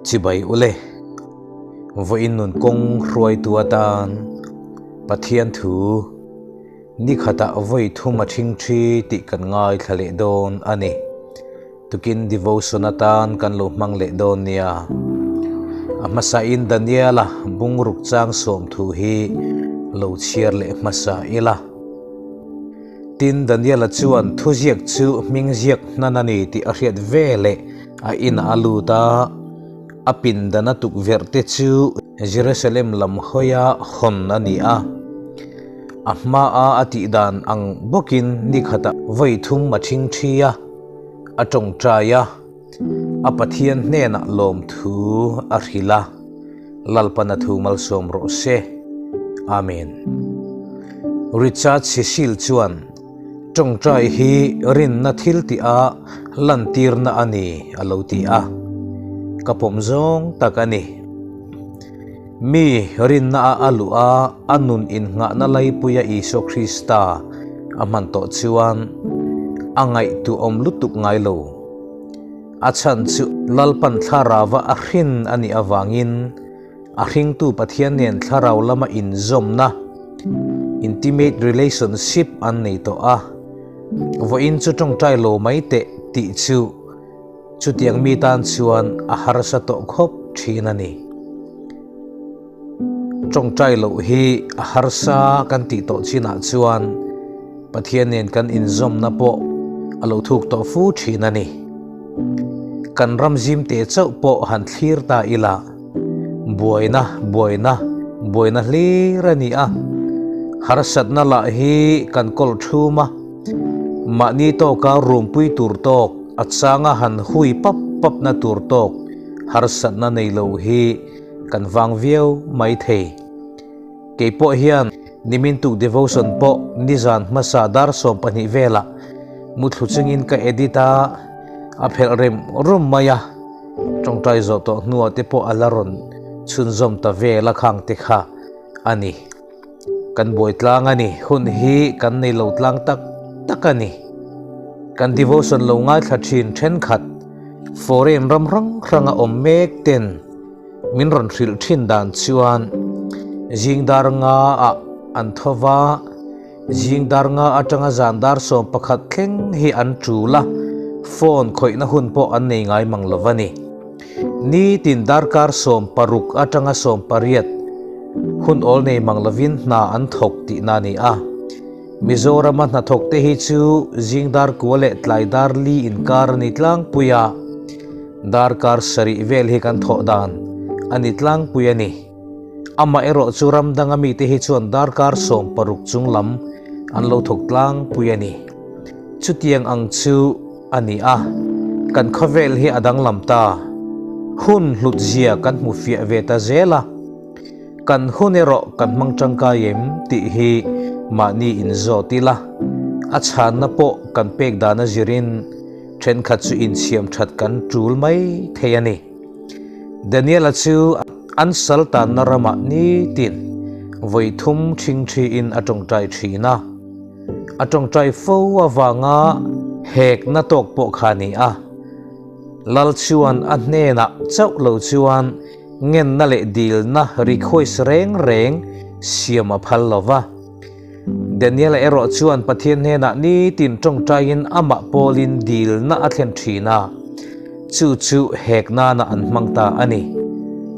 Chibai ule, vawiin nun kawng hruaitu atan Pathian thu ni khatah vawi thum a ṭhing ṭhi tih kan ngaithla leh dawn a ni. Tukin devotion atan kan lo hmang leh dawn nia. A hmasain Daniela bungruk chang sawm thu hi lo chhiar leh hmasa ila. Tin, Daniela chuan thuziak chu hming ziak hnan a ni tih a hriat ve leh a inah a lut a, a pindan a tukverh te chu Jerusalem lam hawia hawn a ni a. A hmaa a tih dan ang bawkin ni khatah vawi thum a thing thi a, a tawngtai a, a Pathian hnenah lawmthu a hrilh a. Lalpan a thu malsawm rawh se. Amen. Richard Cecil chuan, Tawngtai hi rinna thil tih a lantirna a ni, a lo ti a. Ka pawm zawng tak a ni. Mi rinna a a luh a, a nun innghahna laipuia Isua Krista a hman tawh chuan a ngaihtuahawm lutuk ngai lo. A chhan chu Lalpan thlarauva a hrin a nih avangin a hringtu Pathian nen thlarau lama inzawmna, intimate relationship, an nei tawh a. Vawiin chu tawngtai lo mai teh tih chu chutiang mi tan chuan a harsa tawh khawp thin a ni. Tawngtai loh hi a harsa kan tih tawh chinah chuan Pathian nen kan inzawmna pawh a lo thuk tawh fu thin a ni. Kan ram zim te chauh pawh han thlir ta ila, buaina, buaina, buaina hlir a ni a. Harsatna lah hi kan kawl thum a, mahni tawka rumpui tur tawk, a changa han hui pap papna tur tawk harsatna nei lo hi Kan vang viau mai thei. Kei pawh hian nimin tuk devotion pawh nizan hmasa dar 12 velah muthlu chungin ka edit a, a phelh rem rum mai a, tawngtai zawh tawh hnuah te pawh a la rawn chhunzawm ta vel a khang te kha a ni. Kan buai tlang a ni, hun hi kan nei lo tlang tak tak a ni. Kan devotion lo ngaithla thin thenkhat foreign ram hrang hranga awm mek ten min rawn hrilh thin dan chuan zing dar nga ah an tho va, zing dar nga atanga zan dar 11 thleng hi an tul a, phone khawihna hun pawh an nei ngai mang lo va ni. Nitin darkar 16 atanga 18 hun awl nei mang lovin hna an thawk tihna a ni a. Mizorama hnathawkte hi chu zing dar kua leh tlai dar li inkar a ni tlangpui a, darkar sarih vel hi kan thawh dan a ni tlangpui a ni. Amaherawh chu ram danga mite hi chuan darkar 16 chung lam an lo thawk tlangpui a ni. Chutiang ang chu a ni a, kan khawvel hi a danglam ta. Hun hlut zia kan hmu fiah ve ta zel a, kan hun erawh kan hmang tangkai em tih hi mahni inzawt ila, a chhanna pawh kan pek dan a zirin thenkhat chu insiam that kan tul mai thei a ni. Daniela chu an sal tanna ramah nitin vawi thum thing thiin a tawngtai thin a. A tawngtai fo avanga hekna tawk pawh kha a ni a. Lal chuan a hnenah chauh lo chuan ngenna leh dilna request reng reng siam a phal lo va. Daniela erawh chuan Pathian hnenah nitin tawngtaiin amah pawlin dilna a thlen thin a, chu chu hek nana an hmang ta a ni.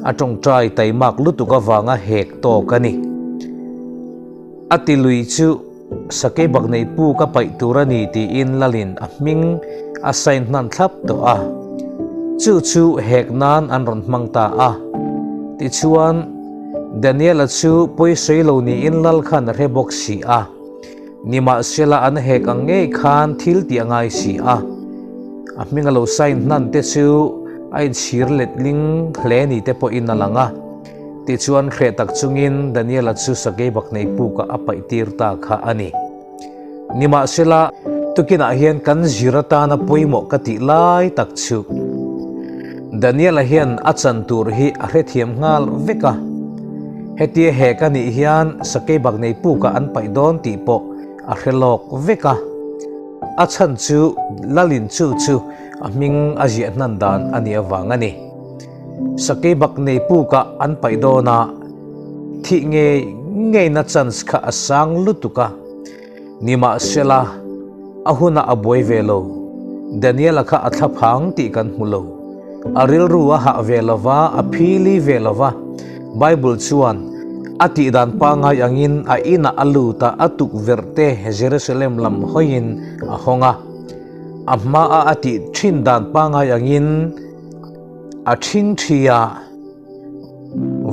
A tawngtai taimak lutuk avanga hek tawk a ni. A ti lui chu sakei bak nei pu ka paih tur a ni tiin Lalin a hming a sign hnan thlap tawh a. Chu chu hek nan an rawn hmang ta a. Tichuan, Daniela chu pawisawi lo niin Lal khan a hre bawk si a. Nimahsela an hek ang ngei khan thil tih a ngai si a. A hming a lo sign hnan te chu a inchhir letling hle ni te pawhin a lang a. Tichuan hreh tak chungin Daniela chu sakei bak nei pukah a paih tir ta kha a ni. Nimahsela, tukinah hian kan zir atana pawimawh ka tih lai tak chu Daniela hian a chan tur hi a hrethiam nghal vek a. Hetia hek a nih hian sakei bak nei pukah an paih dawn tih pawh a hre lawk vek a. A chhan chu Lalin chu chu a hming a ziah hnan dan a nih avang a ni. Sakeibaknei pukah an paih dawn a, thih ngei ngeina chance kha a sang lutuk a. Nimahsela, a hunah a buai ve lo. Daniela kha a thlaphang tih kan hmu lo. A rilru a hah ve lo va, a phili ve lo va. Bible chuan, A tihdan pangngai angin a inah a lut a, a tukverh te Jerusalem lam hawiin a hawng a. A hmaah a tih thin dan pangngai angin a thingthi a.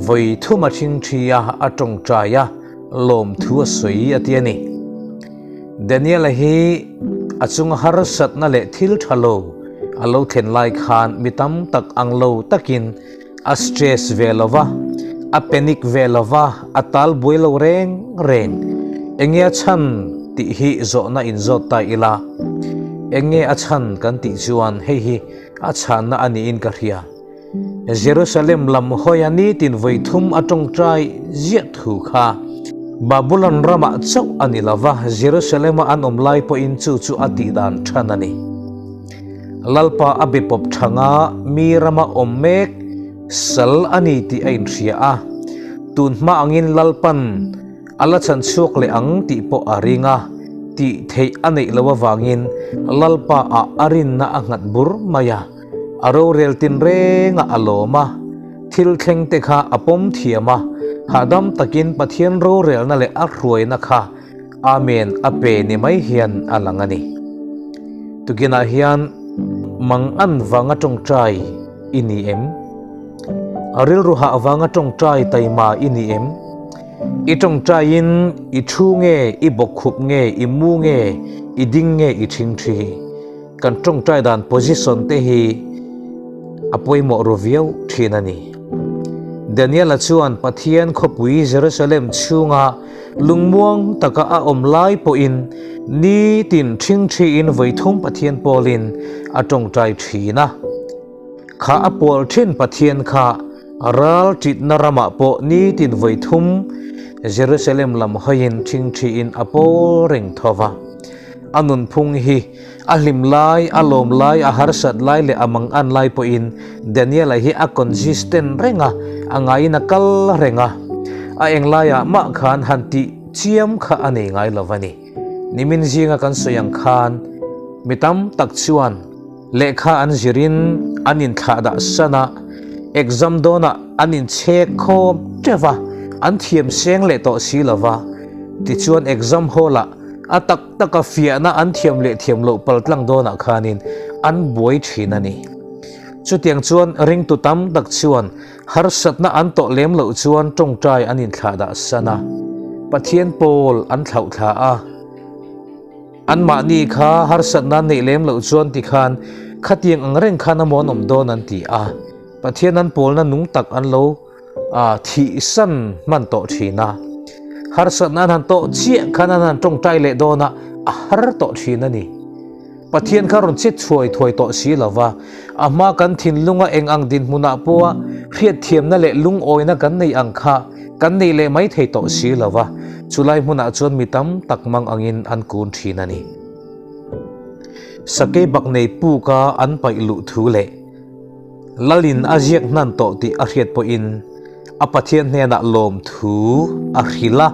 Vawi thum a thingthi a, a tawngtai a, lawmthu a sawi a ti a ni. Daniel-a hi a chunga harsatna leh thil tha lo a lo thlen lai khan mi tam tak ang lo takin a stress ve lo va, a panic ve lo va, a tal buai lo reng reng. Enge a chhan tih hi zawhna inzawt ta ila, enge a chhan kan tih chuan hei hi a chhanna a niin ka hria. Jerusalem lam hawia nitin vawi thum a tawngtai ziah thu kha Babulon ramah chauh a ni lo va, Jerusalem-a an awm lai pawhin chu chu a tih dan than a ni. Lalpa a be pawp thanga mi rama awm mek sal a ni tih a inhria a, tun hma angin Lalpan a la chhan chhuak leh ang tih pawh a ring a, tih theih a neih loh avangin Lalpa-ah a rinna a nghat bur mai a. A rorel tinrengah a lawm a, thil thleng te kha a pawm thiam a, hahdam takin Pathian rorelna leh a hruaina kha Amen a pe ni mai hian a lang a ni. Tukinah hian mangan vanga tawngtai i ni em? A rilru hah vanga tawngtai taima i ni em? I tawngtaiin i thu nge, i bawkkhup nge, i mu nge, i ding nge, i thingthi? Kan tawngtai dan position te hi a pawimawh ru viau thin a ni. Daniela chuan Pathian khawpui Jerusalem chhunga lungmuang taka a awm lai pawhin nitin thingthiin vawithum Pathian pawlin a tawngtai thin a. Kha a pawl thin Pathian kha ral titna ramah pawh nitin vawithum Jerusalem lam hawiin thingthiin a pawl reng tho va. A nunphung hi a hlim lai, a lawm lai, a harsat lai leh a mangan lai pawhin Daniel-a hi a consistent reng a, a ngaiin a kal reng a. A englaiah mah khan han tih chiam kha a nei ngai lo a ni. Nimin zinga kan sawi ang khan mi tam tak chuan lehkha an zirin an inthlah dah san a, exam dawnah an inchhek khawm teuh va, an thiam seng leh tawh si lo va. Tichuan exam hall-ah A tak taka fiahna an thiam leh thiam loh paltlang dawnah khanin an buai thin a ni. Chutiang chuan ringtu tam tak chuan harsatna an tawh lem loh chuan tawngtai an inthlah dah san a, Pathian pawl an thlauh thla a. Anmahni kha harsatna an neih lem loh chuan tikhan khatiang ang reng khan a mawn awm dawn an ti a, Pathian an pawlna nung tak an lo A thihsan hman tawh thin a, harsatna an han tawh chiah khan an han tawngtai leh dawn a, a har tawh thin a ni. Pathian kha rawn che thuai thuai tawh si lo va, a hma kan thinlunga eng ang dinhmunah pawha hriatthiamna leh lungawina kan neih ang kha kan neih leh mai thei tawh si lo va, chulai hmunah chuan mi tam tak mang angin an kun thin a ni. Sakei baknei puka an paih luh thu leh. Lalin a ziak hnan tawh tih a hriat pawhin a Pathian hnenah lawmthu a hrilh a,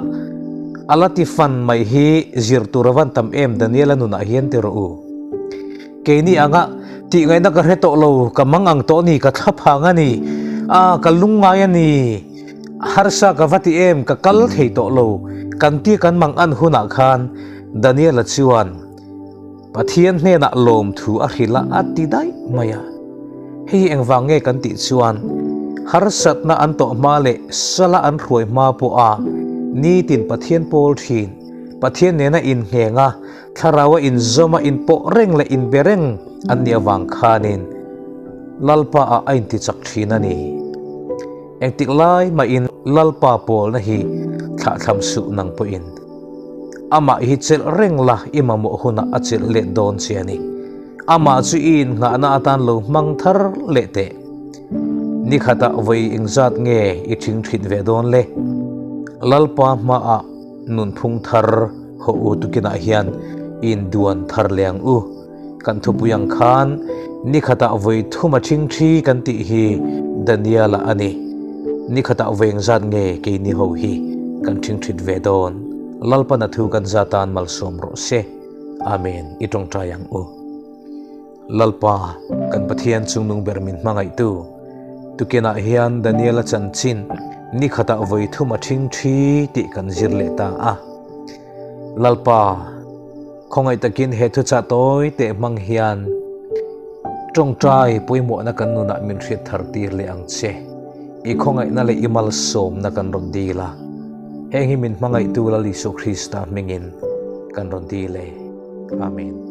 a la ti fan mai hi zir tur a van tam em Daniela nunah hian ti rawh u. Keini anga tih ngaihna ka hre tawh lo, ka mang ang tawh a ni, ka thla phang a ni, a ka lungngai a ni, harsa ka va ti em, ka kal thei tawh lo, kan ti kan mang an hunah khan Daniela chuan, Pathian hnenah lawmthu a hrilh a, a ti daih mai a. Hei hi engvang nge kan tih chuan harsatna an tawh hma leh sala an hruai hma pawha nitin Pathian pawl thin, Pathian nena inngheng a, thlarau a inzawm a, inpawh reng leh inbe reng an nih avang khanin Lalpa ah a intichak thin a ni. Engtik lai mahin Lalpa pawlna hi thlahthlam suh nang pawhin. Amah hi chelh reng la i mamawh hunah a chelh let dawn che a ni. Amah chu i innghahna atan lo hmang thar leh teh. Ni khatah vawi engzat nge i thing thin ve dawn le? Lalpa hmaah nunphung thar haw u tukinah hian i induan thar leh ang u. Kan thupui ang khan ni khatah vawi thum a ṭhingṭhi kan tih hi Daniel-a a ni. Ni khatah vawi engzat nge keini ho hi kan ṭhingṭhit ve dawn? Lalpan a thu kan zatan malsawm rawh se. Amen. I ṭawngṭai ang u. Lalpa, kan Pathian chungnung ber min hmangaihtu, tukinah hian Daniela chanchin ni khatah vawi thum a ṭhing ṭhi tih kan zir leh ta a. Lalpa, khawngaih takin he thuchah tawi teh hmang hian ṭawngṭai pawimawhna kan nunah min hriat thar tir leh ang che. I khawngaihna leh i malsawmna kan rawn dil a, heng hi min hmangaihtu Lal Isua Krista hmingin kan rawn dil e. Amen.